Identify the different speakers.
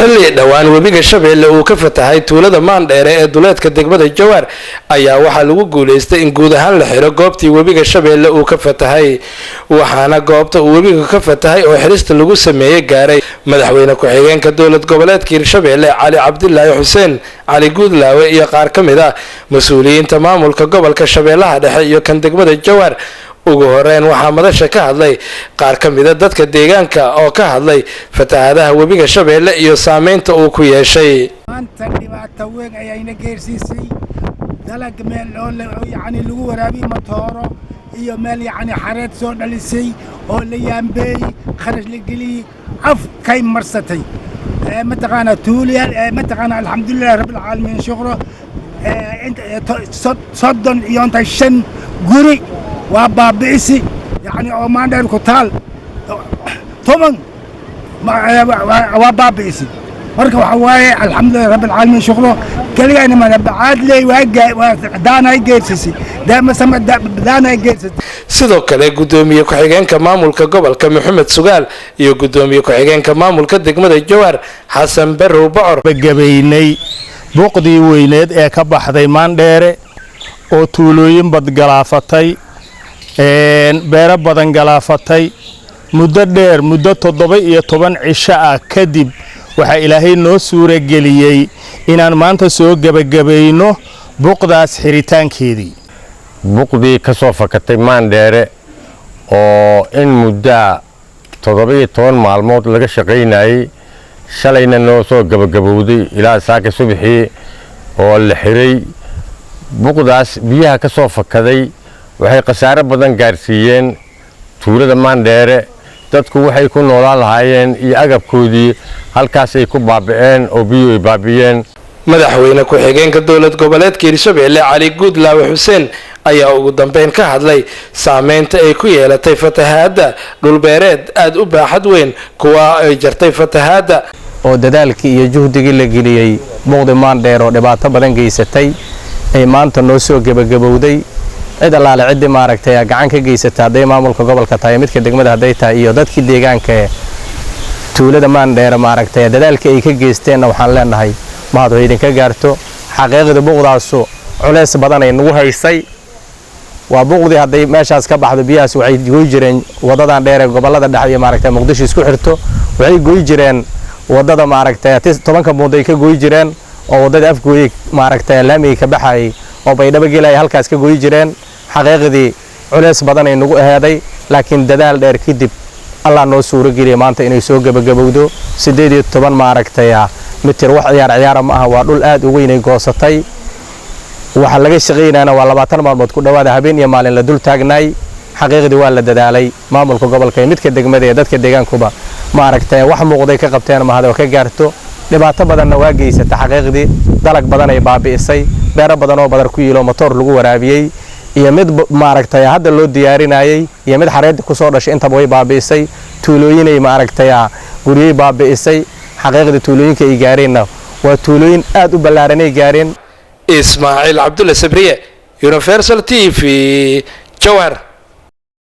Speaker 1: Xilli dhowaan Webiga Shabeelle uu ka fatahay tuulada Maandheere ee duleedka degmada Jawaar ayaa waxaa lagu guuleystay in guud ahaan la xiro goobtii Webiga Shabeelle uu ka fatahay, waxaana goobta uu webiga ka fatahay oo xirista lagu sameeyey gaaray madaxweyne ku-xigeenka dowlad goboleedka Hirshabeelle, Cali Cabdilaahi Xuseen Cali Guudlaawe, iyo qaar ka mid ah mas-uuliyiinta maamulka gobolka Shabeellaha Dhexe iyo kan degmada Jawaar. Ugu horeyn waxaa madasha ka hadlay qaar ka mida dadka deegaanka oo ka hadlay fatahaadaha Webiga Shabeelle iyo saameynta uu ku yeeshay.
Speaker 2: Maanta dhibaato weyn ayayna geersiisay. Dalag meel oo yacni lagu waraabiy matooro iyo meel yacni xareed soo dhalisay oo la yaambeeyey, kharash la geliyey, afkay marsatay. Mataqaanaa tuuliyaal, mataqaanaa, alxamdulilahi rabbilcaalamiin, shukro. 35 guri waa baabi'isi, yacni oo Maandheer ku taal, 10 waa baabi'isi. Marka waxa waaye, alxamdulilah rabbilcaalamiin, shukro. Keligayna mana bacaadley waa daanay geersisay, daanay geersisay.
Speaker 1: Sidoo kale gudoomiye ku-xigeenka maamulka gobolka, Maxamed Sugaal, iyo gudoomiye ku-xigeenka maamulka degmada Jawaar, Xasan Barrow Bocor.
Speaker 3: Gabaynay buqdii weyneed ee ka baxday Maandheere oo tuulooyin bad galaafatay, beero badan galaafatay muddo dheer, muddo 17 cisho ah kadib, waxaa Ilaahay noo suurageliyey inaan maanta soo gebagabayno buqdaas xiritaankeedii.
Speaker 4: Buqdii ka soo fakatay Maandheere oo in muddaa 17 maalmood laga shaqaynayey, shalayna noo soo gebagabowday ilaa saaka subaxii oo la xiray. Buqdaas biyaha ka soo fakaday waxay khasaaro badan gaarsiiyeen tuulada Maandheere. Dadku waxay ku noolaan lahaayeen iyo agabkoodii halkaasay ku baaba'een oo biyuhu ay baabi'iyeen.
Speaker 1: Madaxweyne ku-xigeenka dowlad goboleedka Hirshabeelle, Cali Guudlaawe Xuseen, ayaa ugu dambeyn ka hadlay saameynta ay ku yeelatay fatahaadda dhulbeereed aada u baaxad weyn kuwa ay jartay fatahaadda.
Speaker 5: Oo dadaalkii iyo juhdigii la geliyey buqdi Maandheer oo dhibaato badan geysatay ay maanta noo soo gebagabowday. Cid allaale ciddii maaragtay gacan ka geysata, hadday maamulka gobolka tahay, midka degmada hadday tahay, iyo dadkii deegaanka ee tuulada Maandheere, maaragtay dadaalkii ay ka geysteenna, waxaan leenahay mahad oo idinka gaarto. Xaqiiqda buqdaasu culays badan ay nagu haysay. Waa buqdii hadday meeshaas ka baxdo, biyahaas waxay goy jireen wadadan dheer ee gobollada dhexe iyo maaragtay Muqdisho isku xirto. Waxay goy jireen wadada maaragtay 10-ka buunday ka goy jireen, oo waddada Afgooyey maaragtay laamigii ka baxayay oo Baydhabo gelaya halkaas ka goy jireen. Xaqiiqdii culays badan ay nagu aheeday, laakiin dadaal dheer kadib Allah noo suuro geliyay maanta inay soo gebagabowdo. 18 maaragtay mitir wax ciyaar ciyaara ma aha, waa dhul aad u weyn ay goosatay. Waxaa laga shaqaynayana waa 20 maalmood ku dhowaada, habeen iyo maalin la dul taagnaay. Xaqiiqdii waa la dadaalay, maamulka gobolka iyo midka degmada iyo dadka deegaankuba maaragtay wax muuqday ka qabteen, mahad oo ka gaarto. Dhibaato badanna waa geysata. Xaqiiqdii dalag badan ay baabi'isay, beero badan oo badar ku yiilo, matoor lagu waraabiyey iyo mid maaragtay hadda loo diyaarinayay iyo mid xareedda kusoo dhashay, intaba way baabi'isay. Tuulooyinay maaragtay guryey baabi'isay. Xaqiiqdii tuulooyinka ay gaareenna waa tuulooyin aad u ballaaranay gaareen.
Speaker 1: Ismaaciil Cabdulle Sabriye, Universal TV, Jawhar.